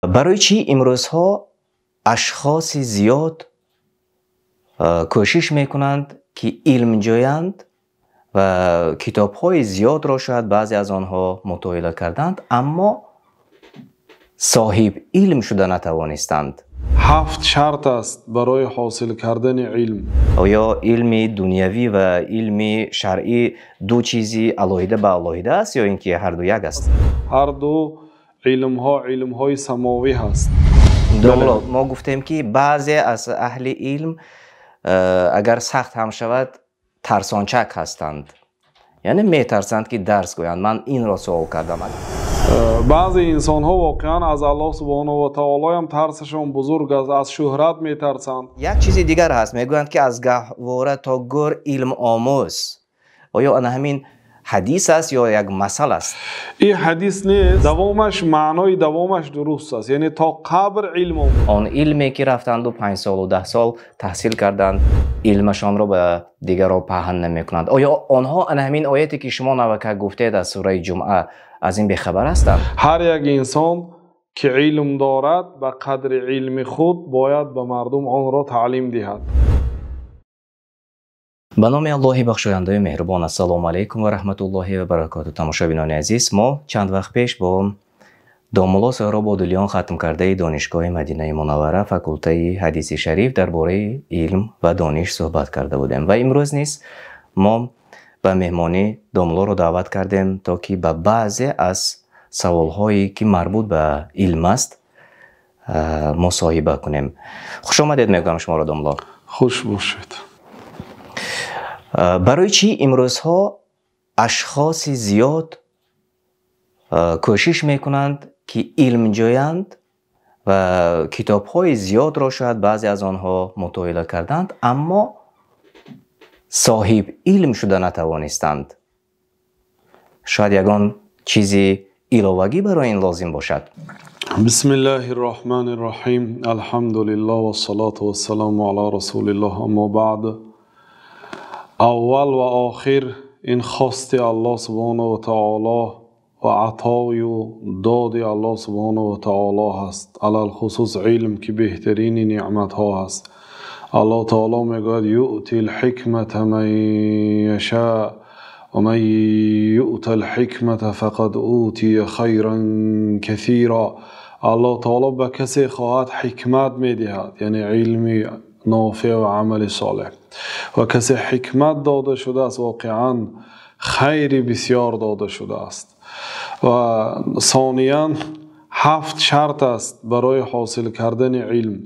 Барои чӣ имрӯзҳо ашхоси зиёд кӯшиш мекунанд, ки илм ҷӯянд ва китобҳои зиёдро шояд баъзе аз онҳо мутолиа карданд, аммо соҳиби илм шуда натавонистанд? Ҳафт шарт аст барои ҳосил кардани илм. Оё илми дунявӣ ва илми шаръӣ ду чизи алоҳида ба алоҳида аст ё ин ки ҳар ду як аст? Ҳар ду илмҳо илмҳои самовӣ ҳаст. Домла, мо гуфтем, ки баъзе аз аҳли илм, агар сахт ҳам шавад, тарсончак ҳастанд, яъне метарсанд, ки дарс гӯянд. Ман инро суол кардам. Баъзе инсонҳо воқеан аз Аллоҳ субҳонаҳу ва таоло ҳам тарсашон бузург аст, аз шӯҳрат метарсанд. Як чизи дигар ҳаст, мегӯянд, ки аз гаҳвора то гӯр илм омӯз. Оё ана ҳамин ҳадис аст ё як масал аст? Ин ҳадис нест. Давомаш, маънои давомаш дуруст аст, яъне то қабр илм омӯз. Он илме ки рафтанду 5 солу 10 сол таҳсил карданд, илмашонро ба дигарон паҳн намекунанд. Оё онҳо ана ҳамин ояте, ки шумо навакак гуфтед аз сураи Ҷумъа, аз ин бехабар ҳастанд? Ҳар як инсон, ки илм дорад, ба қадри илми худ бояд ба мардум онро таълим диҳад. Ба номи Аллоҳи бахшояндаи меҳрубон. Ассалому алайкум ва раҳматуллоҳи ва баракоту. Тамошобинони азиз, мо чанд вақт пеш бо домулло Соҳроб Одилиён, хатмкардаи Донишгоҳи Мадинаи Мунаввара, факултаи ҳадиси шариф, дар бораи илм ва дониш суҳбат карда будем ва имрӯз низ мо ба меҳмонӣ домуллоро даъват кардем, то ки ба баъзе аз саволҳое, ки марбут ба илм аст, мусоҳиба кунем. Хушомадед мегӯям шуморо, домулло. Хуш бошед. Барои чӣ имрӯзҳо ашхоси зиёд кӯшиш мекунанд, ки илм ҷӯянд ва китобҳои зиёдро шояд баъзе аз онҳо мутолиа карданд, аммо соҳиби илм шуда натавонистанд? Шояд ягон чизи иловагӣ барои ин лозим бошад. Бисмиллаҳи рраҳмани рраҳим, алҳамду лиллаҳ, вассалоту вассаламу ала расулиллаҳ, аммо баъд. Аввал ва охир ин хости Аллоҳ субҳонаҳу ва таоло ва атою доди Аллоҳ субҳонаҳу ва таоло ҳаст, алалхусус илм, ки беҳтарини неъматҳо ҳаст. Аллоҳ таоло мегӯяд: يؤتي الحكمة من يشاء ومن يؤت الحكمة فقد أوتي خيرا كثيرا. Аллоҳ таоло ба касе хоҳад, ҳикмат медиҳад, яъне илми нофеъ ва амали солеҳ, ва касе ҳикмат дода шудааст, воқеан хайри бисёр дода шудааст. Ва сониян, ҳафт шарт аст барои ҳосил кардани илм,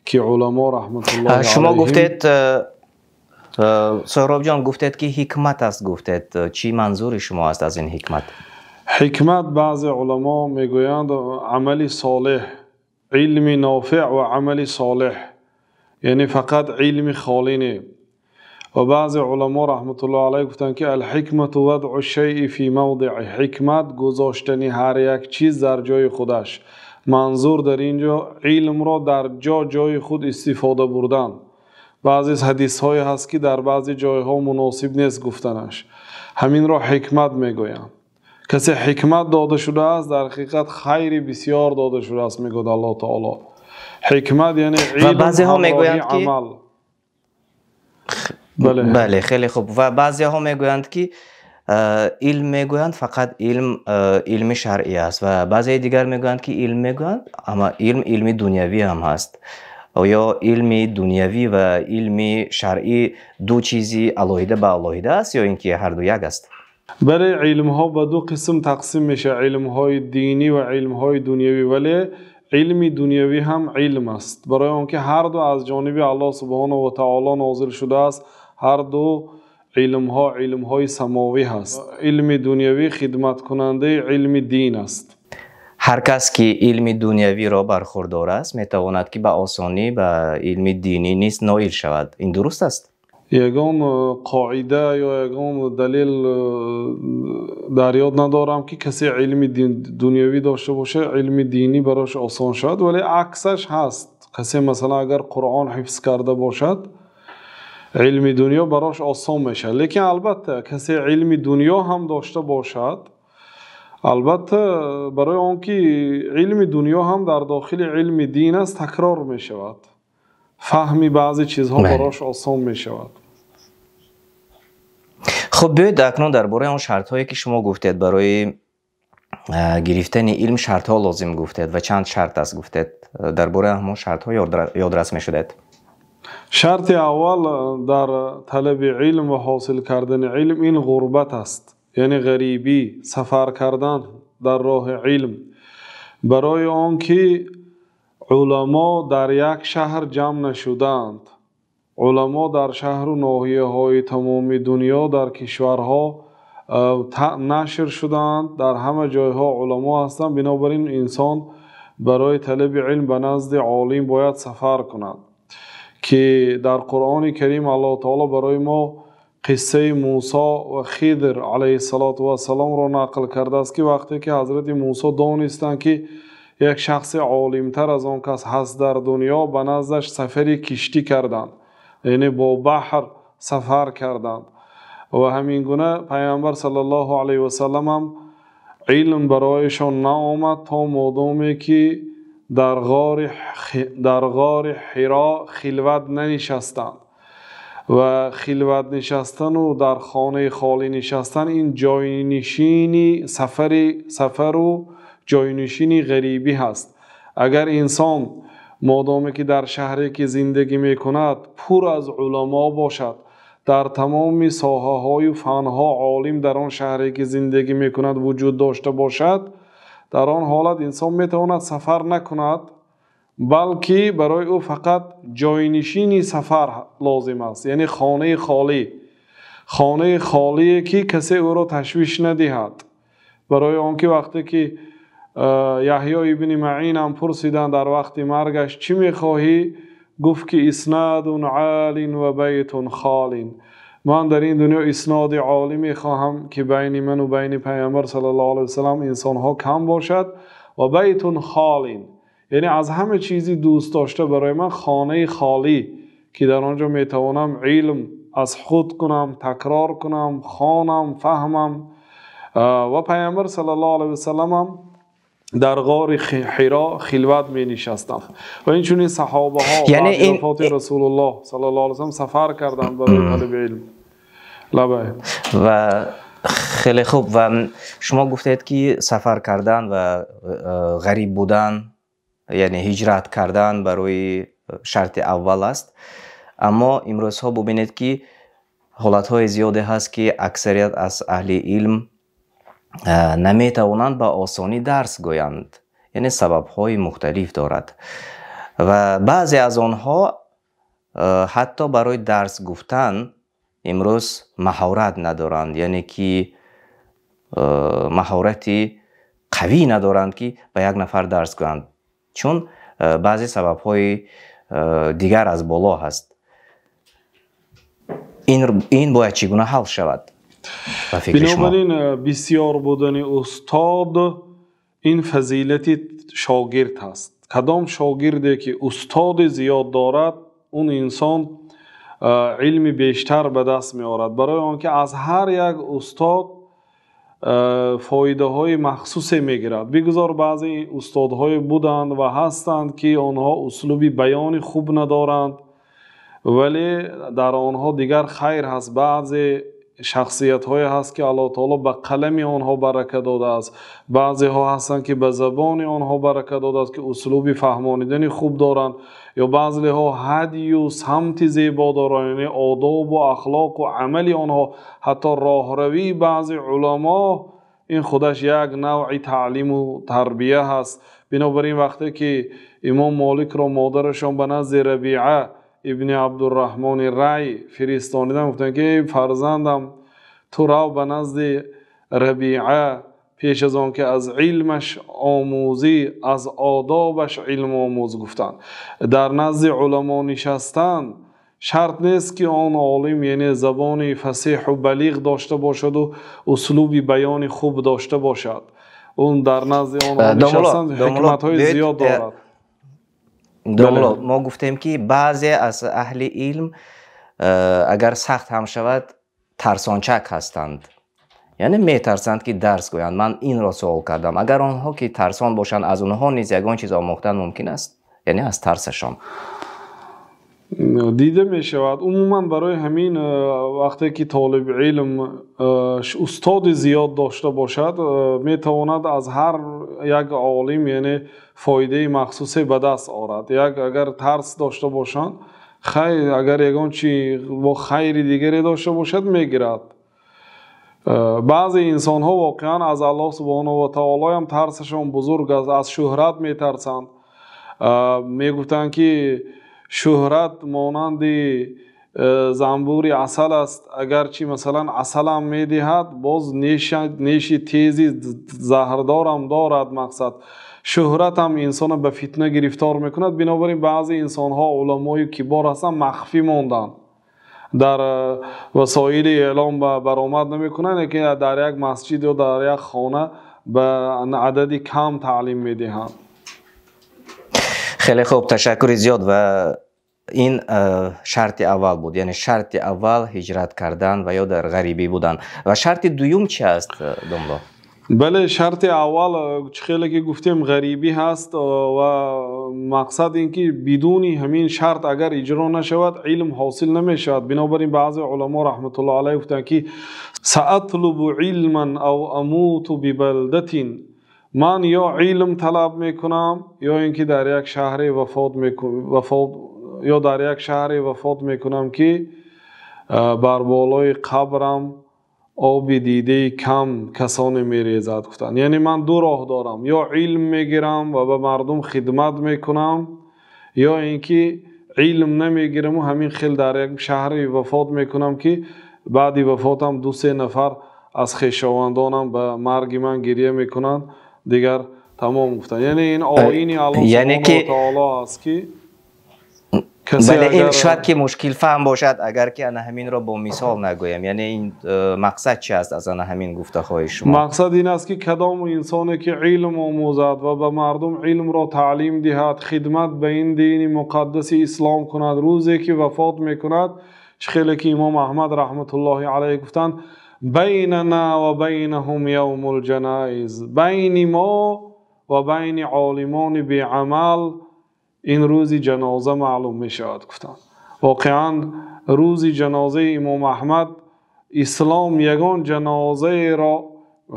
ки уламо раҳматуллоҳи Шумо гуфтед, Соҳробҷон, гуфтед, ки ҳикмат аст, гуфтед. Чӣ манзури шумо аст аз ин ҳикмат? Ҳикмат, баъзе уламо мегӯянд, амали солеҳ, илми нофеъ ва амали солеҳ, яъне фақат илми холӣ не. Ва баъзе уламо раҳматуллоҳи алайҳ гуфтанд, ки الحكمة وضع الشيء في موضعه. Ҳикмат гузоштани ҳар як чиз дар ҷои худаш. Манзур дар ин ҷо илмро дар ҷои худ истифода бурдан. Баъзе ҳадисҳое ҳаст, ки дар баъзе ҷойҳо муносиб нест гуфтанаш, ҳаминро ҳикмат мегӯянд. Касе ҳикмат дода шудааст, дар ҳақиқат хайри бисёр дода шудааст, мегӯяд Аллоҳ таоло. Ҳикмат яъне Ва баъзеҳо мегӯянд, ки амал. Бале, хеле хуб. Ва баъзеҳо мегӯянд, ки илм мегӯянд, фақат илм илми шаръӣ аст, ва баъзеи дигар мегӯянд, ки илм мегӯянд, аммо илм илми дунявӣ ҳам ҳаст. Оё илми дунявӣ ва илми шаръӣ ду чизи алоҳида ба алоҳида аст ё ин ки ҳар ду як аст? Бале, илмҳо ба ду қисм тақсим мешавад: илмҳои динӣ ва илмҳои дунявӣ. Вале илми дунявӣ ҳам илм аст, барои он ки ҳар ду аз ҷониби Аллоҳ субҳонаҳу ва таоло нозил шудааст. Ҳар ду илмҳо илмҳои самовӣ ҳаст. Илми дунявӣ хидматкунандаи илми дин аст. Ҳар кас, ки илми дунявиро бархурдор аст, метавонад, ки ба осонӣ ба илми динӣ низ ноил шавад. Ин дуруст аст? Ягон қоида ё ягон далел дар ёд надорам, ки касе илми дунявӣ дошта бошад, илми динӣ барош осон шавад, вале аксаш ҳаст. Касе, масалан, агар Қуръон ҳифз карда бошад, илми дунё барош осон мешавад. Лекин албатта, касе илми дунё ҳам дошта бошад, Албатта, барои он ки илми дунё ҳам дар дохили илми дин аст, такрор мешавад, фаҳми баъзе чизҳо барош осон мешавад. Хуб, биёед акнун дар бораи он шартҳое, ки шумо гуфтед, барои гирифтани илм шартҳо лозим гуфтед ва чанд шарт аст гуфтед, дар бораи ҳамон шартҳо ёдрас мешудед. Шарти аввал дар талаби илм ва ҳосил кардани илм ин ғурбат аст, яъне ғарибӣ, сафар кардан дар роҳи илм, барои он ки уламо дар як шаҳр ҷамъ нашудаанд. Уламо дар шаҳру ноҳияҳои тамоми дунё, дар кишварҳо нашр шудаанд, дар ҳама ҷойҳо уламо ҳастанд. Бинобар ин инсон барои талаби илм ба назди олим бояд сафар кунад, ки дар Қуръони Карим Аллоҳ таоло барои мо қиссаи Мусо ва Хидр алайҳиссалоту вассаломро нақл кардааст, ки вақте ки ҳазрати Мусо донистанд, ки як шахси олимтар аз он кас ҳаст дар дунё, ба наздаш сафари киштӣ карданд, яъне бо баҳр сафар карданд. Ва ҳамин гуна Пайғамбар саллаллоҳу алайҳи васаллам ҳам илм барояшон наомад то модоме ки дар ғори Ҳиро хилват нанишастанд. Ва хилват нишастану дар хонаи холӣ нишастан ин ҷойнишини сафару ҷойнишини ғарибӣ ҳаст. Агар инсон модоме ки дар шаҳре ки зиндагӣ мекунад пур аз уламо бошад, дар тамоми соҳаҳою фанҳо олим дар он шаҳре ки зиндагӣ мекунад вуҷуд дошта бошад, дар он ҳолат инсон метавонад сафар накунад, балки барои ӯ фақат ҷойнишини сафар лозим аст, яъне хонаи холӣ, хонаи холие ки касе ӯро ташвиш надиҳад. Барои он ки вақте ки Яҳё ибни Маъин ҳам пурсиданд дар вақти маргаш чӣ мехоҳӣ, гуфт ки иснадун олин ва байтун холин. Ман дар ин дунё исноди олӣ мехоҳам, ки байни ман ва байни Пайғамбар саллаллоҳу алайҳи васаллам инсонҳо кам бошад, ва байтун холин, яъне аз ҳама чизи дӯст дошта барои ман хонаи холӣ, ки дар он ҷо метавонам илм аз худ кунам, такрор кунам, хонам, фаҳмам. Ва Пайғамбар саллаллоҳу алайҳи васаллам ҳам дар ғори Ҳиро хилват менишастанд. Ва инчунин саҳобаҳо баъди вафоти Расулуллоҳ саллаллоҳу алайҳи васаллам сафар карданд барои талаби илм. Лабай. Ва хеле хуб. Ва шумо гуфтед, ки сафар кардан ва ғариб будан, яъне ҳиҷрат кардан барои шарти аввал аст. Аммо имрӯзҳо бубинед, ки ҳолатҳои зиёде ҳаст, ки аксарият аз аҳли илм наметавонанд ба осонӣ дарс гӯянд, яъне сабабҳои мухталиф дорад ва баъзе аз онҳо ҳатто барои дарс гуфтан имрӯз маҳорат надоранд, яъне ки маҳорати қавӣ надоранд, ки ба як нафар дарс гӯянд, чун баъзе сабабҳои дигар аз боло ҳаст. Ин бояд чӣ гуна ҳал шавад? Бинобар ин бисёр будани устод ин фазилати шогирд ҳаст. Кадом шогирде ки устоди зиёд дорад, он инсон илми бештар ба даст меорад, барои он ки аз ҳар як устод фоидаҳои махсусе мегирад. Бигузор баъзе устодҳое буданд ва ҳастанд, ки онҳо услуби баёни хуб надоранд, вале дар онҳо дигар хайр ҳаст. Баъзе шахсиятҳое ҳаст, ки Аллоҳ таоло ба қалами онҳо барака додааст, баъзеҳо ҳастанд, ки ба забони онҳо барака додааст, ки услуби фаҳмонидани хуб доранд, ё баъзеҳо ҳадию самти зебо доранд, яъне одобу ахлоқу амали онҳо, ҳатто роҳравии баъзе уламо ин худаш як навъи таълиму тарбия ҳаст. Бинобар ин вақте ки Имом Моликро модарашон ба назди Рабиа ибни Абдурраҳмони Рай фиристониданд, гуфтанд ки эй фарзандам, ту рав ба назди Рабиа, пеш аз он ки аз илмаш омӯзӣ, аз одобаш илм омӯз, гуфтанд. Дар назди уламо нишастан шарт нест, ки он олим яъне забони фасеҳу балиғ дошта бошаду услуби баёни хуб дошта бошад. Он дар назди онҳо нишастан ҳикматҳои зиёд дорад. Домулло, мо гуфтем, ки баъзе аз аҳли илм агар сахт ҳам шавад тарсончак ҳастанд, Яъне метарсанд, ки дарс гӯянд. Ман инро суол кардам. Агар онҳо ки тарсон бошанд, аз онҳо низ ягон чиз омӯхтан мумкин аст? Яъне аз тарсашон. Дида мешавад. Умуман барои ҳамин вақте ки толиби илм устоди зиёд дошта бошад, метавонад аз ҳар як олим, яъне фоидаи махсусе ба даст орад. Як агар тарс дошта бошанд, хайр, агар ягон чи бо хайри дигаре дошта бошад, мегирад. Баъзе инсонҳо воқеан аз Аллоҳ субҳонаҳу ва таоло ҳам тарсашон бузург аст, аз шӯҳрат метарсанд. Мегуфтанд, ки шӯҳрат монанди занбури асал аст, агарчи масалан асалам медиҳад, боз неши тези заҳрдорам дорад. Мақсад, шӯҳрат ҳам инсонро ба фитна гирифтор мекунад. Бинобар ин баъзе инсонҳо, уламои кибор ҳастанд, махфӣ монданд, дар васоили эълом баромад намекунанд, лекин дар як масҷид ё дар як хона ба адади кам таълим медиҳанд. Хеле хуб, ташаккури зиёд. Ва ин шарти аввал буд, яъне шарти аввал ҳиҷрат кардан ва ё дар ғарибӣ будан. Ва шарти дуюм чи аст, домло? Бале, шарти аввал, чӣ хеле ки гуфтем, ғарибӣ ҳаст ва мақсад ин ки бидуни ҳамин шарт агар иҷро нашавад, илм ҳосил намешавад. Бинобар ин баъзе уламо раҳматуллоҳ алайҳ гуфтанд, ки саатлубу илман ав амуту бибалдатин, ман ё илм талаб мекунам, ё ин ки дар як шаҳре вафот вафот ё дар як шаҳре вафот мекунам, ки бар болои қабрам оби дидаи кам касоне мерезад, гуфтанд. Яъне ман ду роҳ дорам: ё илм мегирам ва ба мардум хидмат мекунам, ё ин ки илм намегираму ҳамин хел дар як шаҳре вафот мекунам, ки баъди вафотам ду-се нафар аз хешовандонам ба марги ман гиря мекунанд, дигар тамом, гуфтанд. Яъне ин оини Аллоҳ субҳонаҳу ва таоло аст, ки Бале, ин шояд ки мушкилфаҳм бошад, агар ки ана ҳаминро бо мисол нагӯем. Яъне ин мақсад чи аст аз ана ҳамин гуфтаҳои шумо? Мақсад ин аст, ки кадом инсоне ки илм омӯзад ва ба мардум илмро таълим диҳад, хидмат ба ин дини муқаддаси ислом кунад, рӯзе ки вафот мекунад, чӣ хеле ки имом Аҳмад раҳматуллоҳи алайҳ гуфтанд: байнана ва байнаҳум явмул ҷаноиз, байни мо ва байни олимони беамал ин рӯзи ҷаноза маълум мешавад, гуфтанд. Воқеан рӯзи ҷанозаи имом Аҳмад ислом ягон ҷанозаеро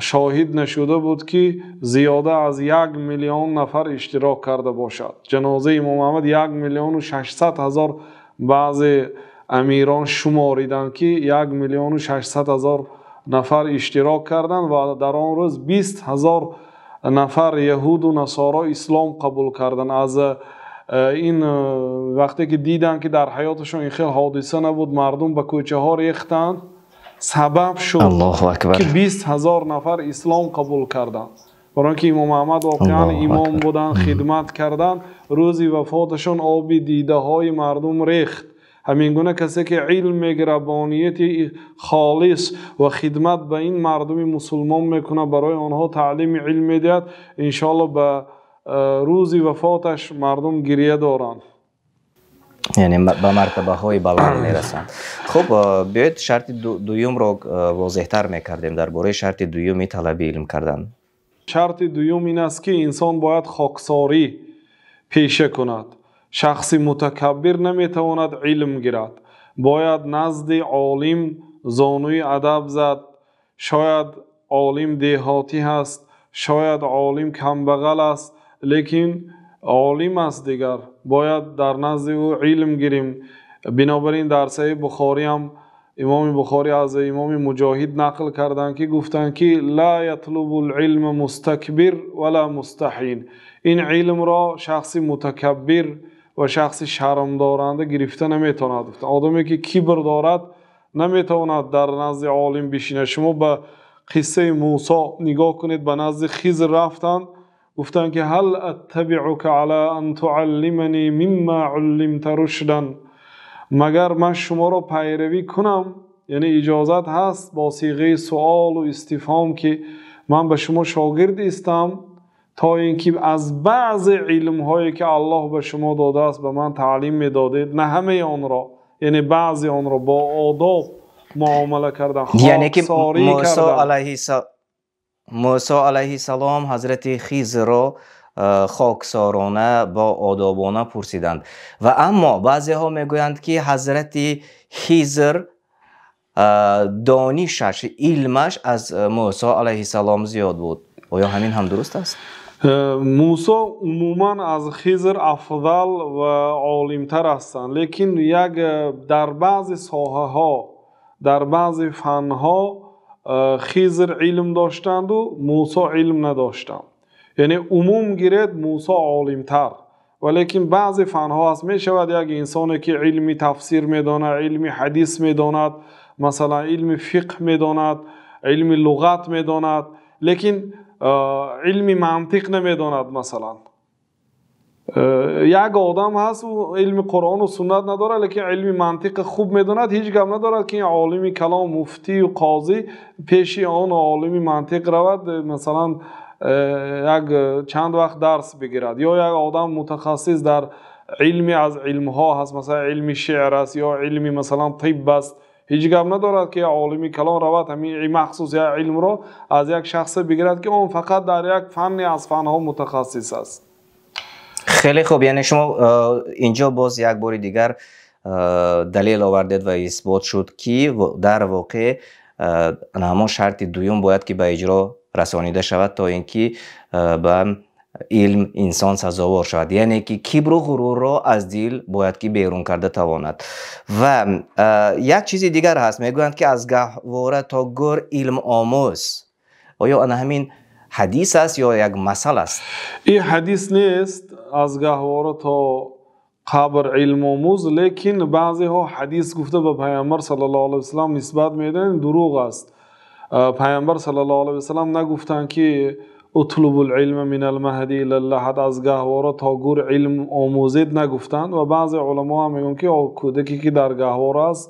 шоҳид нашуда буд, ки зиёда аз 1 миллион нафар иштирок карда бошад. Ҷанозаи имом Аҳмад 1 600 000, баъзе амирон шумориданд, ки 1 600 000 нафар иштирок карданд ва дар он рӯз 20 000 нафар яҳуду насоро ислом қабул карданд. Аз ин вақте ки диданд, ки дар ҳаёташон ин хел ҳодиса набуд, мардум ба кӯчаҳо рехтанд, сабаб шуд, ки 20 000 нафар ислом қабул карданд. Барои ки имом Аҳмад воқеан имом буданд, хидмат карданд, рӯзи вафоташон оби дидаҳои мардум рехт. Ҳамин гуна касе ки илм мегирад бо нияти холис ва хидмат ба ин мардуми мусулмон мекунад, барои онҳо таълими илм медиҳад, иншоалло ба рӯзи вафоташ мардум гиря доранд. Яъне ба мартабаҳои баланд мерасанд. Хуб, биёед шарти дуюмро возеҳтар мекардем, дар бораи шарти дуюми талаби илм кардан. Шарти дуюм ин аст, ки инсон бояд хоксорӣ пеша кунад. Шахси мутакаббир наметавонад илм гирад. Бояд назди олим зонуи адаб зад. Шояд олим деҳотӣ ҳаст, шояд олим камбағал аст, лекин олим аст, дигар бояд дар назди ӯ илм гирем. Бинобар ин дар Саҳиҳи Бухориам имоми Бухорӣ аз имоми Муҷоҳид нақл карданд, ки гуфтанд, ки ла ятлубу лилма мустакбир вала мустаҳин, ин илмро шахси мутакаббир ва шахси шармдоранда гирифта наметавонад. Одаме ки кибр дорад, наметавонад дар назди олим бишинад. Шумо ба қиссаи Мусо нигоҳ кунед: ба назди Хизр рафтанд, гуфтанд, ки ҳал аттабиука ала ан туаллимани мимма уллимта рушдан, магар ман шуморо пайравӣ кунам, яъне иҷозат ҳаст бо сиғаи суолу истифҳом, ки ман ба шумо шогирд истам, то ин ки аз баъзе илмҳое ки Аллоҳ ба шумо додааст, ба ман таълим медодед, на ҳамаи онро, яъне баъзе онро бо одоб. муомала карданд, Яъне ки хоксорӣ Мусо карданд. Мусо алайҳиссалом ҳазрати Хизрро хоксорона, бо одобона пурсиданд. Ва аммо баъзеҳо мегӯянд, ки ҳазрати Хизр донишаш, илмаш аз Мусо алайҳиссалом зиёд буд. Оё ҳамин ҳам дуруст аст? Мусо умуман аз Хизр афзал ва олимтар ҳастанд, лекин як дар баъзе соҳаҳо, дар баъзе фанҳо Хизр илм доштанду Мусо илм надоштанд. Яъне умум гиред, Мусо олимтар, валекин баъзе фанҳо ҳаст, мешавад як инсоне ки илми тафсир медонад, илми ҳадис медонад, масалан илми фиқҳ медонад, илми луғат медонад, лекин илми мантиқ намедонад. Масалан, як одам ҳаст, ӯ илми Қуръону суннат надорад, лекин илми мантиқи хуб медонад. Ҳеҷ гап надорад, ки ин олими калом, муфтию қозӣ пеши он олими мантиқ равад, масалан як чанд вақт дарс бигирад. Ё як одам мутахассис дар илме аз илмҳо ҳаст, масалан илми шеър аст ё илми масалан тибб аст, ҳеҷ гап надорад, ки олими калон равад, ҳамин махсус як илмро аз як шахсе бигирад, ки он фақат дар як фанне аз фанҳо мутахассис аст. Хеле хуб, яъне шумо инҷо боз як бори дигар далел овардед ва исбот шуд, ки дар воқеъ ҳамон шарти дуюм бояд ки ба иҷро расонида шавад, то ин ки ба илм инсон сазовор шавад, яъне ки кибру ғурурро аз дил бояд ки берун карда тавонад. Ва як чизи дигар ҳаст, мегӯянд, ки аз гаҳвора то гӯр илм омӯз. Оё ана ҳамин ҳадис аст ё як масал аст? Ин ҳадис нест, аз гаҳвора то қабр илм омӯз, лекин баъзеҳо ҳадис гуфта ба Пайғамбар саллаллоҳу алайҳи васаллам нисбат медиҳанд, дурӯғ аст. Пайғамбар саллаллоҳу алайҳи васаллам нагуфтанд, ки утлубул илма минал маҳди илал лаҳд, аз гаҳвора то гӯр илм омӯзед нагуфтанд. Ва баъзе уламо ҳам мегӯянд, ки кӯдаке ки дар гаҳвора аст,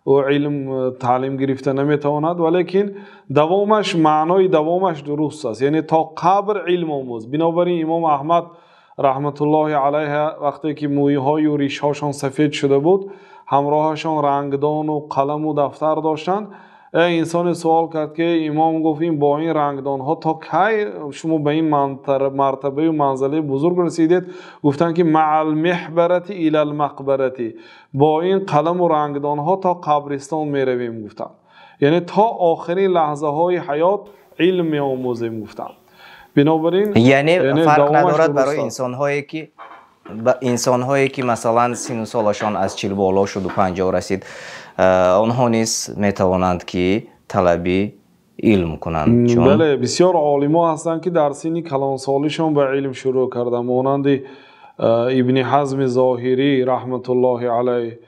ӯ илм таълим гирифта наметавонад, валекин давомаш, маънои давомаш дуруст аст, яъне то қабр илм омӯз. Бинобар ин имом Аҳмад раҳматуллоҳи алайҳ вақте ки мӯйҳою ришҳошон сафед шуда буд, ҳамроҳашон рангдону қаламу дафтар доштанд. Инсоне суол кард, ки имом, гуфт, ин бо ин рангдонҳо то кай шумо ба ин мартабаю манзилаи бузург расидед? Гуфтанд, ки маал меҳбарати илал мақбарати, бо ин қаламу рангдонҳо то қабристон меравем, гуфтанд, яъне то охирин лаҳзаҳои ҳаёт илм меомӯзем, гуфтанд. Бинобар ин яъне фарқ надорад барои инсонҳое ки масалан сину солашон аз 40 боло шуду 50 расид, онҳо низ метавонанд, ки талаби илм кунанд? Чун бале, бисёр олимо ҳастанд, ки дар синни калонсолишон ба илм шурӯъ карданд, монанди Ибни Ҳазми Зоҳирӣ раҳматуллоҳи алайҳ,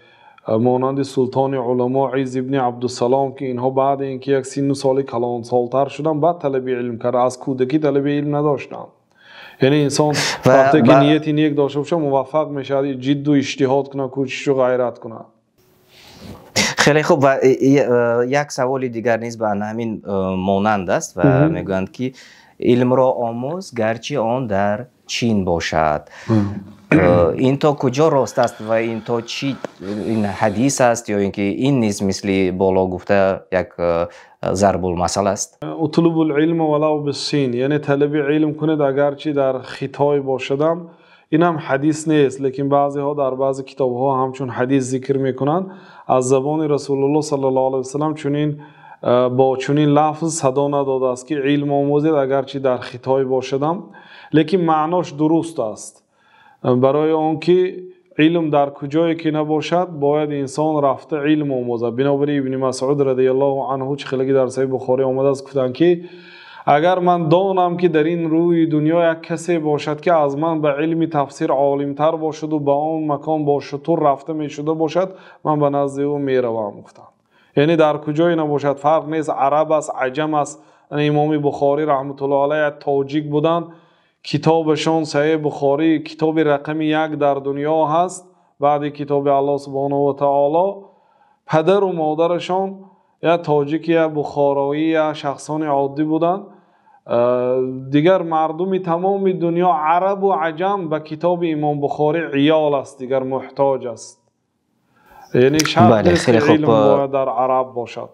монанди султони уламо Изз ибни Абдусалом, ки инҳо баъди ин ки як синну соли калонсолтар шуданд, баъд талаби илм карда, аз кӯдакӣ талаби илм надоштанд. Яъне инсон вақте ки нияти нек дошта бошад, муваффақ мешавад, ҷидду иҷтиҳод кунад, кӯшишу ғайрат кунад. Хеле хуб, ва як саволи дигар низ ба ҳамин монанд аст ва мегӯянд, ки илмро омӯз, гарчи он дар Чин бошад. Ин то куҷо рост аст ва ин то чӣ, ин ҳадис аст ё ин ки ин низ мисли боло гуфта як зарбулмасал аст? утлубул илма валав биссин, яъне талаби илм кунед, агарчи дар Хитой бошадам. Ин ҳам ҳадис нест, лекин баъзеҳо дар баъзе китобҳо ҳамчун ҳадис зикр мекунанд. Аз забони Расулуллоҳ саллаллоҳу алайҳи васаллам чунин бо чунин лафз садо надодааст, ки илм омӯзед, агарчи дар Хитой бошадам, лекин маънош дуруст аст, барои он ки илм дар куҷое ки набошад, бояд инсон рафта илм омӯзад. Бинобар ин Ибни Масъуд радиаллоҳу анҳу, чӣ хеле ки дар Саҳиҳи Бухорӣ омадааст, гуфтанд, ки агар ман донам, ки дар ин рӯи дунё як касе бошад, ки аз ман ба илми тафсир олимтар бошаду ба он макон бо шутур рафта мешуда бошад, ман ба назди ӯ меравам, гуфтанд. Яъне дар куҷое набошад, фарқ нест, араб аст, аҷам аст. Имоми Бухорӣ раҳматуллоҳи алайҳ тоҷик буданд, китобашон Саҳиҳи Бухорӣ китоби рақами як дар дунё ҳаст баъди китоби Аллоҳ субҳонаҳу ва таоло. Падару модарашон я тоҷики, я бухороӣ, я шахсони оддӣ буданд. Дигар мардуми тамоми дунё, арабу аҷам, ба китоби имом Бухорӣ иёл аст, дигар муҳтоҷ аст. Яъне шарт нест, ки илм бояд дар араб бошад.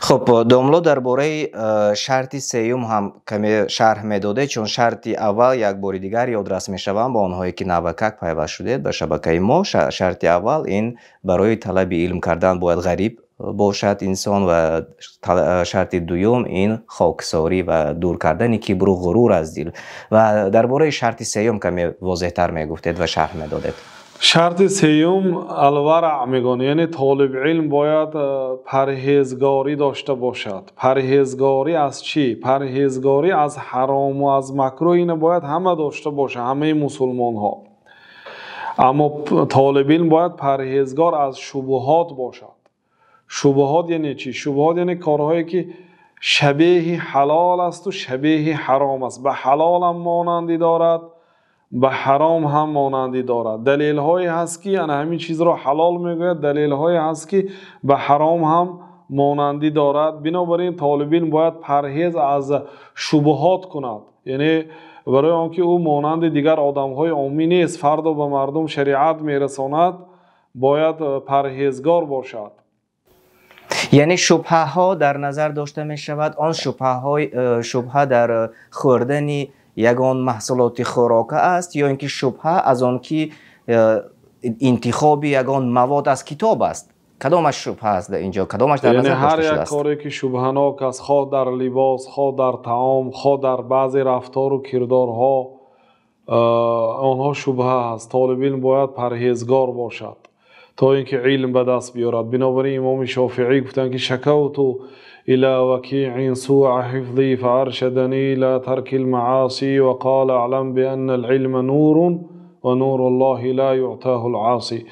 Хуб, домло, дар бораи шарти сеюм ҳам каме шарҳ медодед, чун шарти аввал, як бори дигар ёдрас мешавам ба онҳое, ки навакак пайваст шудед ба шабакаи мо, шарти аввал ин барои талаби илм кардан бояд ғариб бошад инсон ва шарти дуюм ин хоксорӣ ва дур кардани кибру ғурур аз дил. Ва дар бораи шарти сеюм каме возеҳтар мегуфтед ва шарҳ медодед. Шарти сеюм алвараъ мегӯянд, яъне толиби илм бояд парҳезгорӣ дошта бошад. Парҳезгорӣ аз чӣ? Парҳезгорӣ аз ҳаром ва аз макрӯҳ. Инро бояд ҳама дошта бошад, ҳамаи мусулмонҳо. Аммо толиби илм бояд парҳезгор аз шубҳот бошад. Шубҳот яъне чӣ? Шубҳот яъне корҳое, ки шабеҳи ҳалол аст ва шабеҳи ҳаром аст, ба ҳалол ҳам монандӣ дорад, ба ҳаром ҳам монандӣ дорад. Далелҳое ҳаст, ки ана ҳамин чизро ҳалол мегӯяд, далелҳое ҳаст, ки ба ҳаром ҳам монандӣ дорад. Бинобар ин толиби илм бояд парҳез аз шубҳот кунад, яъне барои он ки ӯ монанди дигар одамҳои оммӣ нест, фардо ба мардум шариат мерасонад, бояд парҳезгор бошад. Яъне шубҳаҳо дар назар дошта мешавад, он шубҳаҳои шубҳа дар хӯрдани ягон маҳсулоти хӯрока аст ё ин ки шубҳа аз он ки интихоби ягон мавод аз китоб аст? Кадомаш шубҳа аст дар инҷо, кадомаш дар назар Яъне ҳар дошта як шудааст? коре, ки шубҳанок аст, хоҳ дар либос, хоҳ дар таом, хоҳ дар баъзе рафтору кирдорҳо, онҳо шубҳа аст. Толиби илм бояд парҳезгор бошад, то ин ки илм ба даст биёрад. Бинобар ин имоми Шофеӣ гуфтанд, ки شكوت إلى وكيع سوء حفظي فأرشدني إلى ترك المعاصي وقال اعلم بأن العلم نور ونور الله لا يعطاه العاصي.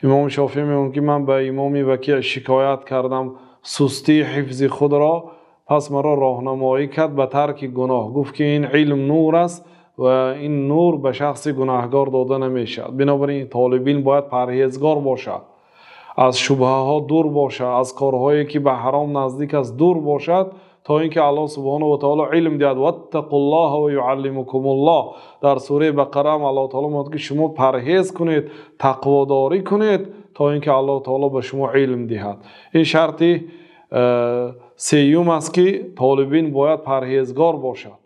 Имоми Шофеӣ мегӯянд, ки ман ба имоми Вакиъ шикоят кардам сустии ҳифзи худро, пас маро роҳнамоӣ кард ба тарки гуноҳ, гуфт, ки ин илм нур аст ва ин нур ба шахси гунаҳгор дода намешавад. Бинобар ин толиби илм бояд парҳезгор бошад, аз шубҳаҳо дур бошад, аз корҳое, ки ба ҳаром наздик аст, дур бошад, то ин ки Аллоҳ субҳонаҳу ва таоло илм диҳад. واتقوا الله ويعلمكم الله. Дар сураи Бақара ҳам Аллоҳ таоло мегӯяд, ки шумо парҳез кунед, тақводорӣ кунед, то ин ки Аллоҳ таоло ба шумо илм диҳад. Ин шарти сеюм аст, ки толиби илм бояд парҳезгор бошад.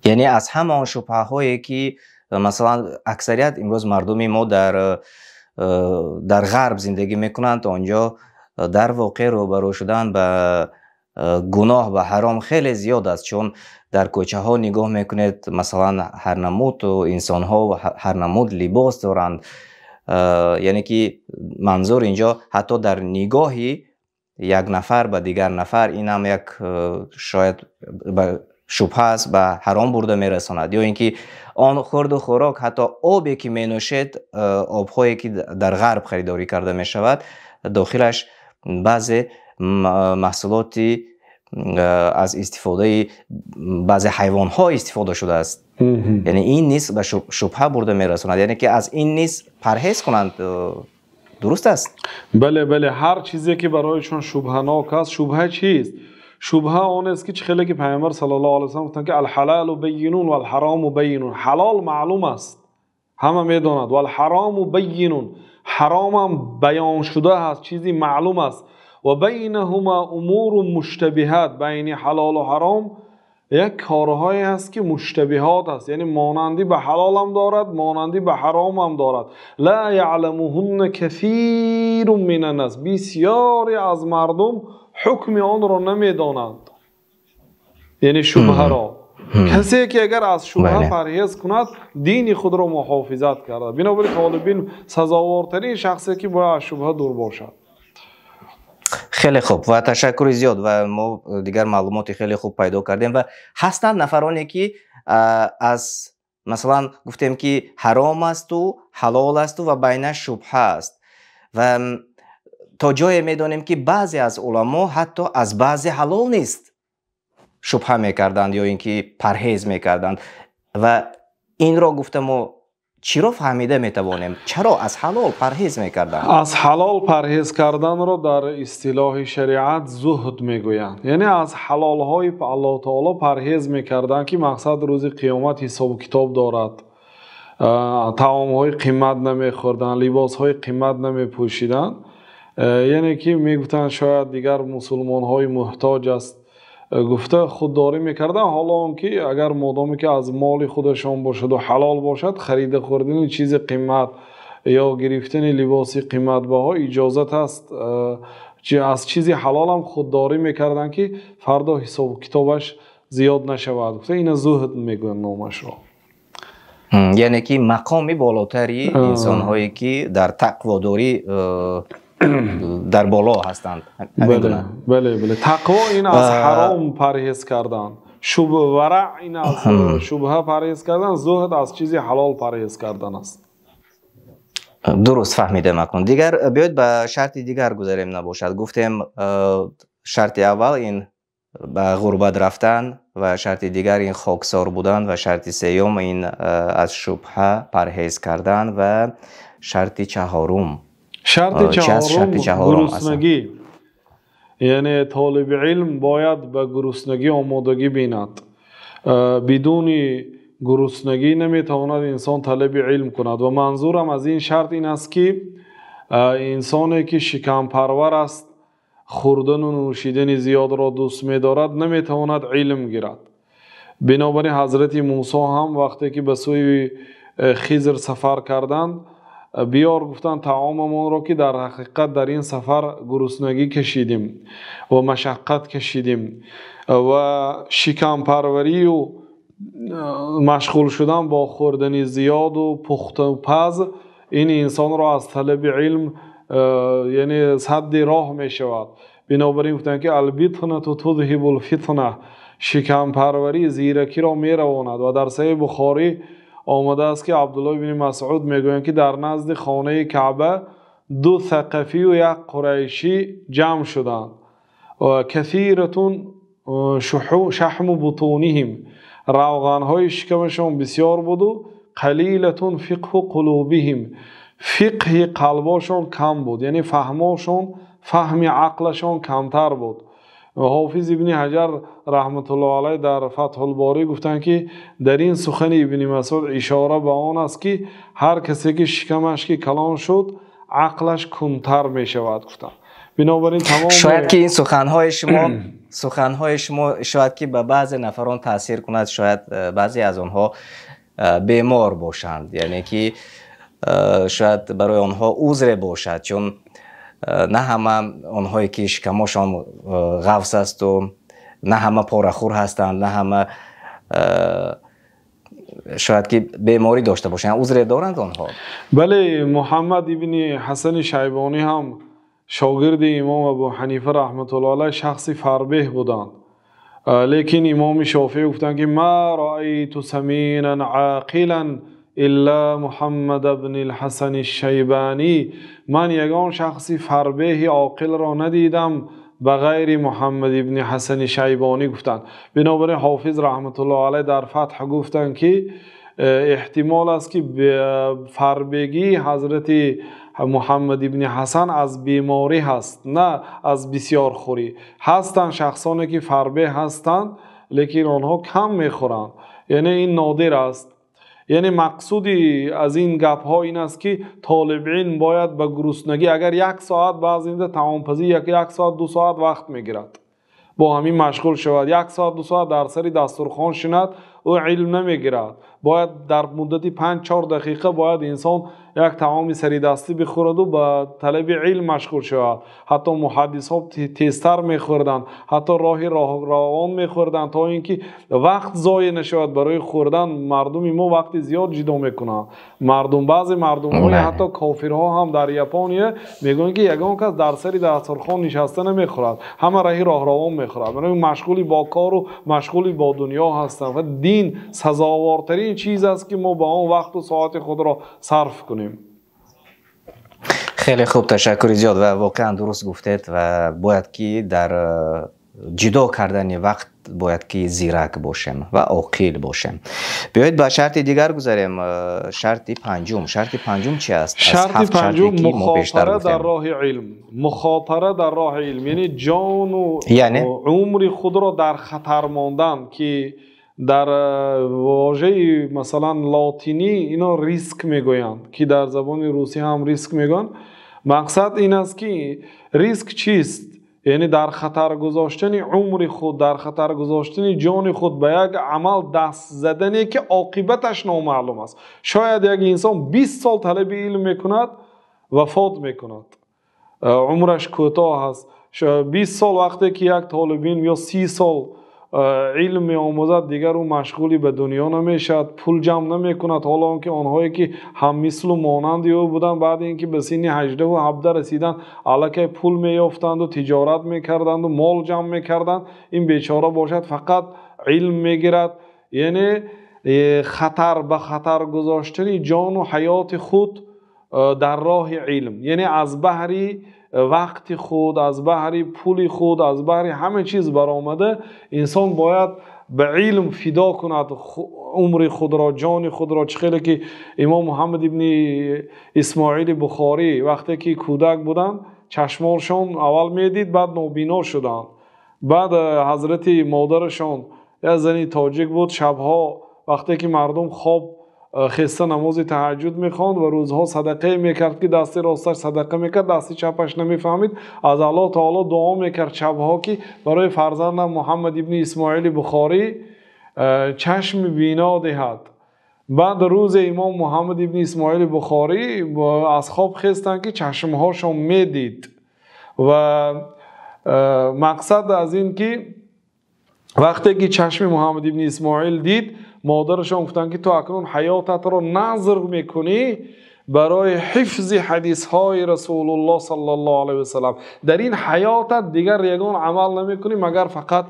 Яъне аз ҳама он шубҳаҳое, ки масалан аксарият имрӯз мардуми мо дар ғарб зиндагӣ мекунанд, онҷо дар воқеъ рӯбарӯ шудан ба гуноҳ, ба ҳаром хеле зиёд аст, чун дар кӯчаҳо нигоҳ мекунед, масалан ҳар намуд инсонҳо ҳар намуд либос доранд. Яъне ки манзур инҷо ҳатто дар нигоҳи як нафар ба дигар нафар, ин ҳам як шояд ба шубҳа аст, ба ҳаром бурда мерасонад, ё ин ки он хӯрду хӯрок, ҳатто обе, ки менӯшед, обҳое, ки дар ғарб харидорӣ карда мешавад, дохилаш баъзе маҳсулоти аз истифодаи баъзе ҳайвонҳо истифода шудааст. Яъне ин низ ба шубҳа бурда мерасонад, яъне ки аз ин низ парҳез кунанд, дуруст аст? Бале, ҳар чизе, ки барояшон шубҳанок аст. Шубҳа чист? Шубҳа он аст, ки чӣ хеле ки Пайғамбар саллаллоҳу алайҳи васаллам гуфтанд, ки الحلال بين والحرام بين. Ҳалол маълум аст, ҳама медонад. والحرام بين, ҳаромам баён шуда ҳаст, чизи маълум аст. وبينهما أمور مشتبهات. Байни ҳалолу ҳаром як корҳое ҳаст, ки муштабиҳот аст, яъне монандӣ ба ҳалолам дорад, монандӣ ба ҳаромам дорад. لا يعلمهن كثير من الناس. Бисёре аз мардум ҳукми онро намедонанд, яъне шубҳаро. Касе ки агар аз шубҳа парҳез кунад, дини худро муҳофизат карда. Бинобар ин толиби илм сазовортарин шахсе, ки бояд аз шубҳа дур бошад. Хеле хуб ва ташаккури зиёд, ва мо дигар маълумоти хеле хуб пайдо кардем. Ва ҳастанд нафароне, ки аз масалан гуфтем, ки ҳаром асту ҳалол асту ва байнаш шубҳа аст, ва то ҷое медонем, ки баъзе аз уламо ҳатто аз баъзе ҳалол нест шубҳа мекарданд ё ин ки парҳез мекарданд. Ва инро гуфта мо чиро фаҳмида метавонем? Чаро аз ҳалол парҳез мекарданд? Аз ҳалол парҳез карданро дар истилоҳи шариат зуҳд мегӯянд, яъне аз ҳалолҳои Аллоҳ таоло парҳез мекарданд, ки мақсад рӯзи қиёмат ҳисобу китоб дорад. Таомҳои қимат намехӯрданд, либосҳои қимат намепӯшиданд. Яъне ки мегуфтанд шояд дигар мусулмонҳои муҳтоҷ аст гуфта худдорӣ мекарданд. Ҳоло он ки агар модоме ки аз моли худашон бошад ва ҳалол бошад, харида хӯрдани чизи қимат ё гирифтани либоси қиматбаҳо иҷозат аст. Аз чизи ҳалол ҳам худдорӣ мекарданд ки фардо ҳисобу китобаш зиёд нашавад. Гуфта инро зуҳд мегӯянд номашро. Яъне ки мақоми болотари инсонҳое ки дар тақводорӣ дар боло ҳастанд. Бале, бале, бале. Тақво ин аз ҳаром парҳез кардан, вараъ ин аз шубҳа парҳез кардан, зуҳд аз чизи ҳалол парҳез кардан аст. Дуруст фаҳмидам акнун. Дигар биёед ба шарти дигар гузарем набошад. Гуфтем шарти аввал ин ба ғурбат рафтан ва шарти дигар ин хоксор будан ва шарти сеюм ин аз шубҳа парҳез кардан ва шарти чаҳорум. Шарти чаҳорум гуруснагӣ. Яъне толиби илм бояд ба гуруснагӣ омодагӣ бинад. Бидуни гуруснагӣ наметавонад инсон талаби илм кунад. Ва манзурам аз ин шарт ин аст ки инсоне ки шикампарвар аст, хӯрдану нӯшидани зиёдро дӯст медорад, наметавонад илм гирад. Бинобар ин ҳазрати Мусо ҳам вақте ки ба сӯи Хизр сафар карданд, биёр гуфтанд таомамонро ки дар ҳақиқат дар ин сафар гуруснагӣ кашидем ва машаққат кашидем ва шикампарварию машғул шудан бо хӯрдани зиёду пухту паз ин инсонро аз талаби илм яъне садди роҳ мешавад. Бинобар ин гуфтанд ки албитнату тудҳибул фитна, шикампарварӣ зиракиро меравонад. Ва дар Саҳеҳи Бухорӣ омадааст ки Абдуллоҳ ибни Масъуд мегӯянд ки дар назди хонаи Каъба ду сақафию як қурайшӣ ҷамъ шуданд. Касиратун шаҳму бутуниҳим, равғанҳои шикамашон бисёр буду қалилатун фиқҳу қулубиҳим, фиқҳи қалбошон кам буд, яъне фаҳмошон, фаҳми ақлашон камтар буд. Ҳофиз ибни Ҳаҷар раҳматуллоҳ алайҳ дар Фатҳулборӣ гуфтанд ки дар ин сухани ибни Масъуд ишора ба он аст ки ҳар касе ки шикамаш ки калон шуд, ақлаш кунтар мешавад гуфтанд. Бинобар ин тамом шояд ки ин суханҳои шумо шояд ки ба баъзе нафарон таъсир кунад, шояд баъзе аз онҳо бемор бошанд, яъне ки шояд барои онҳо узре бошад, чун на ҳама онҳое ки шикамошон ғафс асту на ҳама порахӯр ҳастанд, на ҳама шояд ки беморӣ дошта бошанд. Узре доранд онҳо? Бале, Муҳаммад ибни Ҳасани Шайбонӣ ҳам шогирди имом Абу Ҳанифа раҳматуллоҳ алайҳ шахси фарбеҳ буданд. Лекин имоми Шофеӣ гуфтанд ки ма раайту саминан ақилан илла Муҳаммад ибни Ҳасани Шайбонӣ, ман ягон шахси фарбеҳи оқилро надидам ба ғайри Муҳаммад ибни Ҳасани Шайбонӣ гуфтанд. Бинобар ин Ҳофиз раҳматуллоҳ алайҳ дар Фатҳ гуфтанд ки эҳтимол аст ки фарбегии ҳазрати Муҳаммад ибни Ҳасан аз беморӣ ҳаст, на аз бисёрхӯрӣ. Ҳастанд шахсоне ки фарбеҳ ҳастанд, лекин онҳо кам мехӯранд, яъне ин нодир аст. Яъне мақсуди аз ин гапҳо ин аст ки толиби илм бояд ба гуруснагӣ, агар як соат баъзе инда таомпазӣ як соат ду соат вақт мегирад, бо ҳамин машғул шавад, як соат ду соат дар сари дастурхон шинад, ӯ илм намегирад. Бояд дар муддати 5-4 дақиқа бояд инсон як таоми саридастӣ бихӯраду ба талаби илм машғул шавад. Ҳатто муҳаддисҳо тезтар мехӯрданд, ҳатто роҳи равон мехӯрданд, то ин ки вақт зоеъ нашавад барои хӯрдан. Мардуми мо вақти зиёд ҷудо мекунанд. Баъзе мардумҳои ҳатто кофирҳо ҳам дар Япония мегӯянд ки ягон кас дар сари дастурхон нишаста намехӯрад, ҳама раҳи роҳравон мехӯрад. Барои машғули бо кору машғули бо дунё ҳастанд ва дин сазовортарин чиз аст ки мо ба он вақту соати худро сарф кунем. Хеле хуб, ташаккури зиёд ва воқеан дуруст гуфтед ва бояд ки дар ҷудо кардани вақт бояд ки зирак бошем ва оқил бошем. Биёед ба шарти дигар гузарем. Шарти панҷум. Шарти панҷум чи аст? Шарти панҷум мухотара дар роҳи илм. Мухотара дар роҳи илм, яъне ҷону умри худро дар хатар мондан, ки Дар вожаи масалан лотинӣ ино риск мегӯянд, ки дар забони русӣ ҳам риск мегӯянд. Мақсад ин аст, ки риск чист? Яъне дар хатар гузоштани умри худ, дар хатар гузоштани ҷони худ ба як амал даст задане, ки оқибаташ номаълум аст. Шояд як инсон 20 сол талаби илм мекунад, вафот мекунад, умраш кӯтоҳ аст. 20 сол вақте ки як толиби илм ё 30 сол илм меомӯзад, дигар ӯ машғули ба дунё намешавад, пул ҷамъ намекунад. Ҳоло он ки онҳое ки ҳаммислу монанди ӯ буданд, баъд инки ба синни 18 ва 17 расиданд, аллакай пул меёфтанд ва тиҷорат мекарданд ва мол ҷамъ мекарданд. Ин бечора бошад, фақат илм мегирад. Яъне хатар ба хатар гузоштани ҷону ҳаёти худ дар роҳи илм, яъне аз баҳри вақти худ, аз баҳри пули худ, аз баҳри ҳама чиз баромада, инсон бояд ба илм фидо кунад умри худро, ҷони худро. Чӣ хеле ки имом Муҳаммад ибни Исмоили Бухорӣ вақте ки кӯдак буданд, чашмоншон аввал медид, баъд нобино шуданд. Баъд ҳазрати модарашон, як зани тоҷик буд, шабҳо вақте ки мардум хоб хеста намози таҳаҷҷуд мехонд ва рӯзҳо садақае мекард, ки дасти росташ садақа мекард, дасти чапаш намефаҳмид. Аз Аллоҳ таоло дуо мекард шабҳо, ки барои фарзандам Муҳаммад ибни Исмоили Бухорӣ чашми бино диҳад. Баъд рӯзе имом Муҳаммад ибни Исмоили Бухорӣ аз хоб хестанд, ки чашмҳошон медид. Ва мақсад аз ин ки вақте ки чашми Муҳаммад ибни Исмоил дид, модарашон гуфтанд, ки ту акнун ҳаётатро назр мекунӣ барои ҳифзи ҳадисҳои Расулуллоҳ саллаллоҳу алайҳи васаллам. Дар ин ҳаётат дигар ягон амал намекунӣ, магар фақат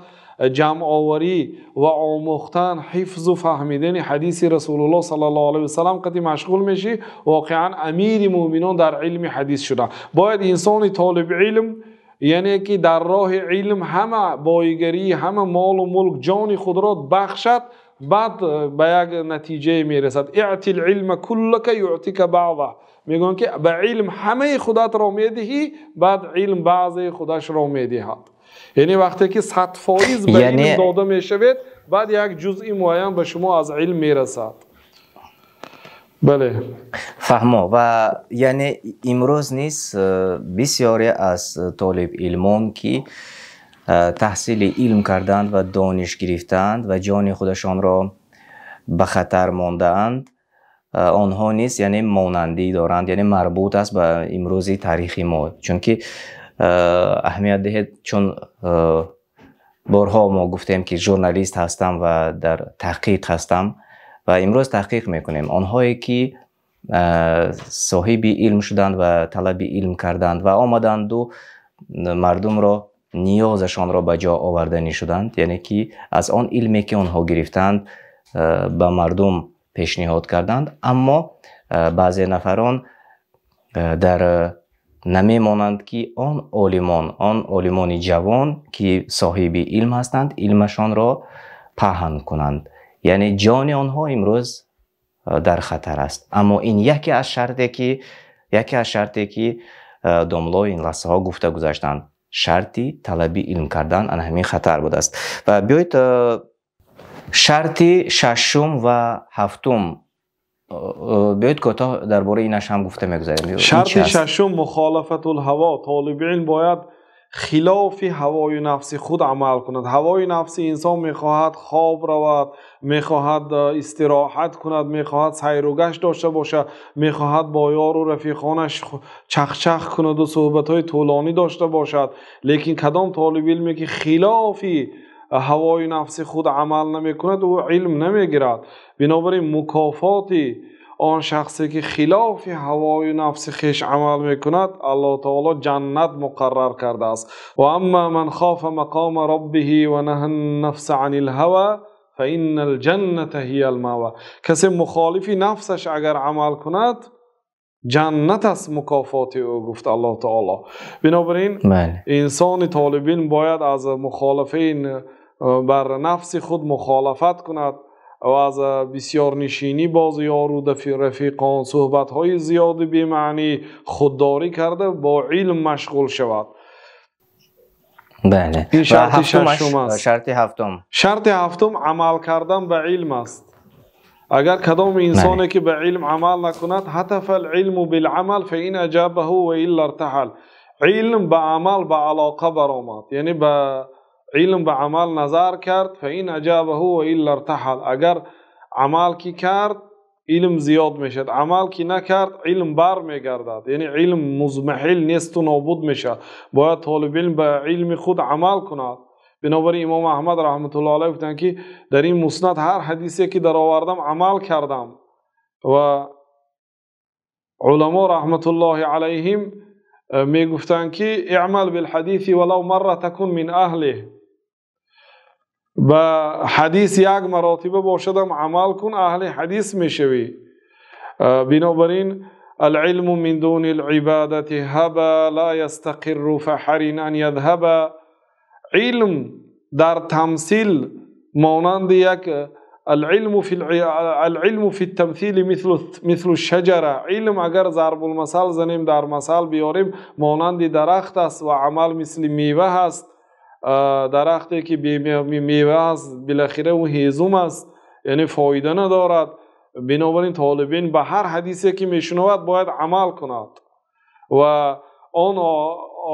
ҷамъоварӣ ва омӯхтан, ҳифзу фаҳмидани ҳадиси Расулуллоҳ саллаллоҳу алайҳи васаллам қати машғул мешӣ. Воқеан амири мӯъминон дар илми ҳадис шуда. Бояд инсони толиби илм, яъне ки дар роҳи илм ҳама боигарӣ, ҳама молу мулк, ҷони худро бахшад, баъд ба як натиҷае мерасад. Иътил илма куллака юътика баъза. Мегӯянд, ки ба илм ҳамаи худатро медиҳӣ, баъд илм баъзеи худашро медиҳад. Яъне вақте ки 100% ба илм дода мешавед, баъд як ҷузъи муайян ба шумо аз илм мерасад. Бале. Фаҳмо. Ва яъне имрӯз низ бисёре аз толибилмон, ки таҳсили илм карданд ва дониш гирифтаанд ва ҷони худашонро ба хатар мондаанд, онҳо низ яъне монандӣ доранд, яъне марбут аст ба имрӯзи таърихи мо. Чунки аҳамият диҳед, чун борҳо мо гуфтем, ки журналист ҳастам ва дар таҳқиқ ҳастам ва имрӯз таҳқиқ мекунем. Онҳое ки соҳиби илм шуданд ва талаби илм карданд ва омаданду мардумро ниёзашонро ба ҷо оварданӣ шуданд, яъне ки аз он илме ки онҳо гирифтанд ба мардум пешниҳод карданд, аммо баъзе нафарон дар намемонанд, ки он олимон, он олимони ҷавон, ки соҳиби илм ҳастанд, илмашонро паҳн кунанд. Яъне ҷони онҳо имрӯз дар хатар аст. Аммо ин яке аз шарте ки домло ин лаҳзаҳо гуфта гузаштанд, шарти талаби илм кардан ана ҳамин хатар будааст. Ва биёед шарти шашум ва ҳафтум, биёед кӯтоҳ дар бораи инаш ҳам гуфта мегузарем. Шарти шашум мухолафатул ҳаво. Толиби илм бояд хилофи ҳавои нафси худ амал кунад. Ҳавои нафси инсон мехоҳад хоб равад, мехоҳад истироҳат кунад, мехоҳад сайру гашт дошта бошад, мехоҳад бо ёру рафиқонаш чахчах кунаду суҳбатҳои тӯлонӣ дошта бошад. Лекин кадом толиби илме ки хилофи ҳавои нафси худ амал намекунад, ӯ илм намегирад. Бинобар ин мукофоти он шахсе ки хилофи ҳавои нафси хеш амал мекунад, Аллоҳ таоло ҷаннат муқаррар кардааст. Ва амма ман хофа мақома роббиҳи ва наҳа нафса анил ҳава фаиннал ҷанната ҳиял маъва. Касе мухолифи нафсаш агар амал кунад, ҷаннат аст мукофоти ӯ, гуфт Аллоҳ таоло. Бинобар ин инсони толибилм бояд аз мухолифаи бар нафси худ мухолафат кунад ва аз бисёрнишинӣ боз ёру рафиқон, суҳбатҳои зиёди бемаънӣ худдорӣ карда, бо илм машғул шавад. Бале. Ин шарти шашум аст. Шарти ҳафтум. Шарти ҳафтум амал кардан ба илм аст. Агар кадом инсоне ки ба илм амал накунад, ҳатафал илму бил-амал фаин аҷабаҳу ва илла иртаҳал. Илм ба амал ба алоқа баромад, яъне ба илм ба амал назар кард, фаин аҷабаҳу ва илла иртаҳал. Агар амал ки кард, илм зиёд мешавад, амал ки накард, илм бар мегардад, яъне илм музмаҳил несту нобуд мешавад. Бояд толиби илм ба илми худ амал кунад. Бинобар ин имом Аҳмад раҳматуллоҳи алайҳ гуфтанд, ки дар ин муснад ҳар ҳадисе ки даровардам амал кардам. Ва уламо раҳматуллоҳи алайҳим мегуфтанд, ки иъмал билҳадиси валав марра такун мин аҳлиҳ, ба ҳадис як маротиба бошадам амал кун, аҳли ҳадис мешавӣ. Бинобар ин العلم من دون العبادة هبا لا يستقر فحر أن يذهب. علم در تمثیل مانند یک العلم فی التمثیل مثل الشجره. علم اگر ضرب المثل زنیم، در مثال بیاریم، مانند درخت است و عمل مثل میوه است. درختی که میوه است بالاخره او هیزم است، یعنی فایده ندارد. بنابراین طالبین به هر حدیثی که میشنود باید عمل کند و آن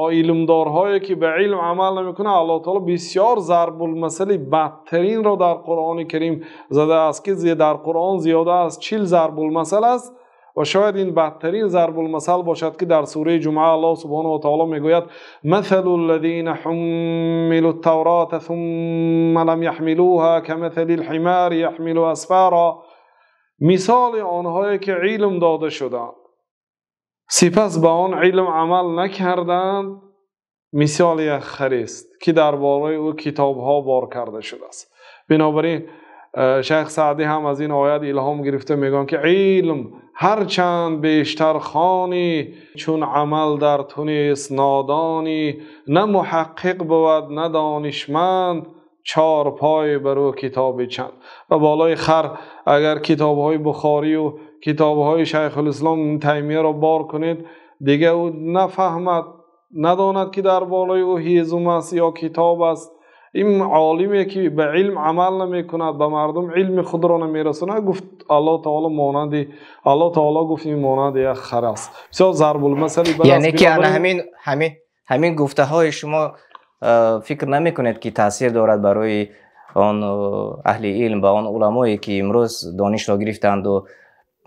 علمدارهایی که به علم عمل نمیکنه، الله تعالی بسیار ضرب المثل بدترین را در قرآن کریم زده است که در قرآن زیاده از 40 ضرب المثل است و شاید این بدترین ضرب المثل باشد که در سوره جمعه الله سبحانه و تعالی میگوید مثل الذین حملوا التوراة ثم لم يحملوها كمثل الحمار يحمل اسفارا. مثال آنهایی که علم داده شدند سپس به آن علم عمل نکردند، مثال یک خر است که درباره او کتابها بار کرده شده است. بنابراین شیخ سعدی هم از این آیت الهام گرفته، میگن که علم هرچند بیشتر خوانی، چون عمل در تو نیست نادانی، نه محقق بود نه دانشمند، چهار پای بر او کتاب چند. و بالای خر اگر کتابهای بخاری و کتابهای شیخ الاسلام تیمیه را بار کنید، دیگه او نفهمد، نداند که در بالای او هیزم است یا کتاب است. این عالمی که به علم عمل نمی کند، به مردم علم خود را نمیرساند، گفت الله تعالی مانند، الله تعالی گفت این مانند یک خر است. بسیار ضرب المثل. یعنی که همین گفته های شما فکر نمی کنید که تاثیر دارد برای آن اهل علم و آن علمایی که امروز دانش را گرفتند و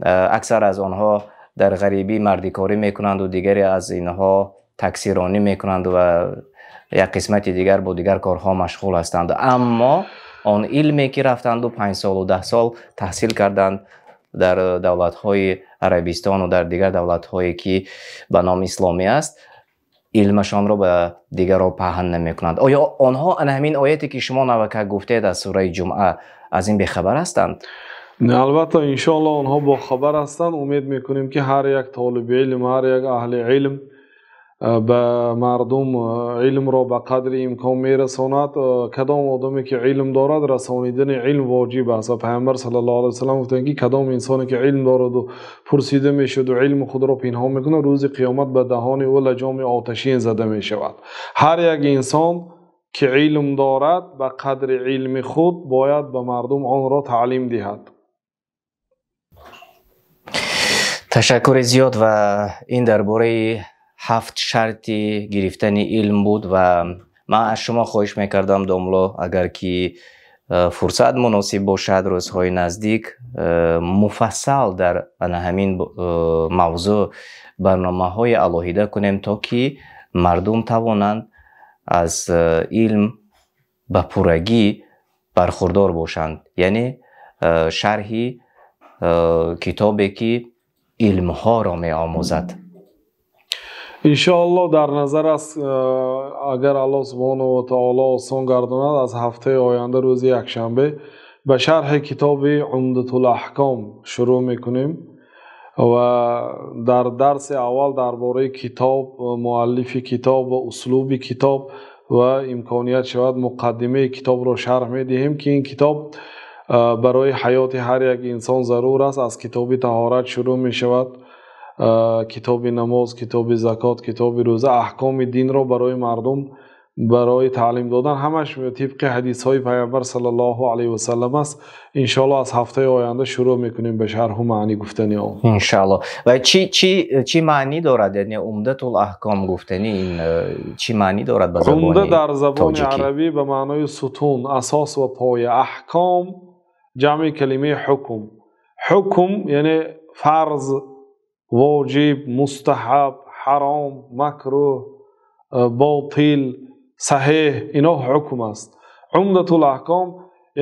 اکثر از آنها در غریبی مردیکاری میکنند و دیگری از اینها تکثیرانی میکنند و یک قسمت دیگر با دیگر کارها مشغول هستند، اما آن علمی که رفتند و 5 سال و 10 سال تحصیل کردند در دولت‌های عربستان و در دیگر دولت‌هایی که به نام اسلامی است، علمشان را به دیگران پهن نمیکنند. آیا آنها همین آیتی که شما نوکه گفتید از سوره جمعه از این بیخبر هستند؟ نه، البته انشاءالله آنها با خبر هستند. امید میکنیم که هر یک طالب علم، هر یک اهل علم به مردم علم را به قدر امکان میرساند. کدام آدمی که علم دارد، رسانیدن علم واجب است. و پیامبر صلی الله علیه و سلم گفتند که کدام انسانی که علم دارد و پرسیده میشد و علم خود را پنهان میکنه، روز قیامت به دهان او لجام آتشین زده میشود. هر یک انسان که علم دارد به قدر علم خود باید به مردم آن را تعلیم دهد. تشکر زیاد. و این درباره 7 شرطی گرفتن علم بود و من از شما خواهش میکردم داملا اگر که فرصت مناسب باشد روزهای نزدیک مفصل در همین موضوع برنامه های علاهیده کنیم تا که مردم توانند از علم به پورگی برخوردار باشند، یعنی شرحی کتابی که علمها را می آموزد. انشاءالله در نظر است اگر الله سبحانه و تعالی آسان گرداند، از هفته آینده روز یکشنبه به شرح کتاب عمدة الاحکام شروع میکنیم و در درس اول درباره کتاب، مؤلف کتاب و اسلوب کتاب و امکانیت شود مقدمه کتاب را شرح میدهیم که این کتاب برای حیات هر یک انسان ضرور است. از کتاب طهارت شروع میشود، کتاب نماز، کتاب زکات، کتاب روزه، احکام دین را برای مردم Барои таълим додан ҳамаш тибқи ҳадисҳои Пайғамбар саллаллоҳу алайҳи васаллам аст. Иншоаллоҳ аз ҳафтаи оянда шурӯъ мекунем ба шарҳу маънӣ гуфтани он. Иншоаллоҳ. Ва чӣ маънӣ дорад? Яъне Умдатул аҳком гуфтани ин чӣ маънӣ дорад ба забони Умда дар забони тоҷикӣ? Арабӣ ба маънои сутун, асос ва поя. Аҳком ҷамъи калимаи ҳукм. Ҳукм яъне фарз, воҷиб, мустаҳаб, ҳаром, макрӯҳ, ботил, саҳеҳ, ино ҳукм аст. Умдатул аҳком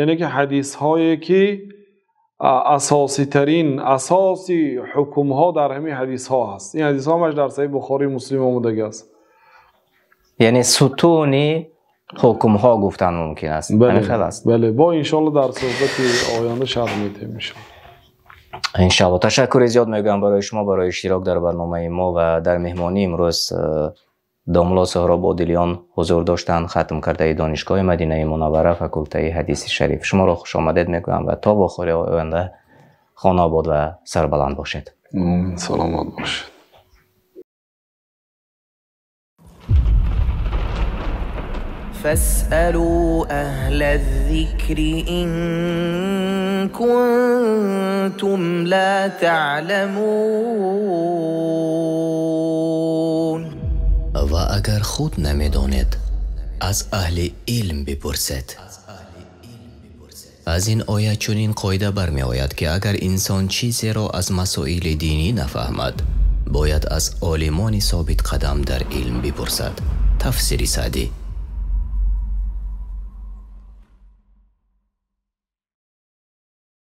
яъне ки ҳадисҳое ки асоситарин асоси ҳукмҳо дар ҳамин ҳадисҳо ҳаст. Ин ҳадисҳо ҳамаш дар Саҳеҳи Бухорӣ, Муслим омадагӣ аст. Яъне сутуни ҳукмҳо гуфтан мумкин аст. Бале, ҳамин хел аст. Бале, бо иншоаллоҳ дар суҳбати оянда шарҳ медиҳем иншоаллоҳ. Иншоаллоҳ. Ташаккури зиёд мегӯям барои шумо барои иштирок дар барномаи мо ва дар меҳмонии имрӯз домулло Соҳроб Одилён ҳузур доштанд, хатмкардаи Донишгоҳи Мадинаи Мунаввара, факултаи ҳадиси шариф. Шуморо хуш омадед мегӯям ва то вохӯрии оянда хонаобод ва сарбаланд бошед. Омин, саломат бошед. فاسألوا أهل الذكر إن كنتم لا تعلمون. Ва агар худ намедонед, аз аҳли илм бипурсед. Аз ин оя чунин қоида бармеояд, ки агар инсон чизеро аз масоили динӣ нафаҳмад, бояд аз олимони собитқадам дар илм бипурсад. Тафсири Саъдӣ.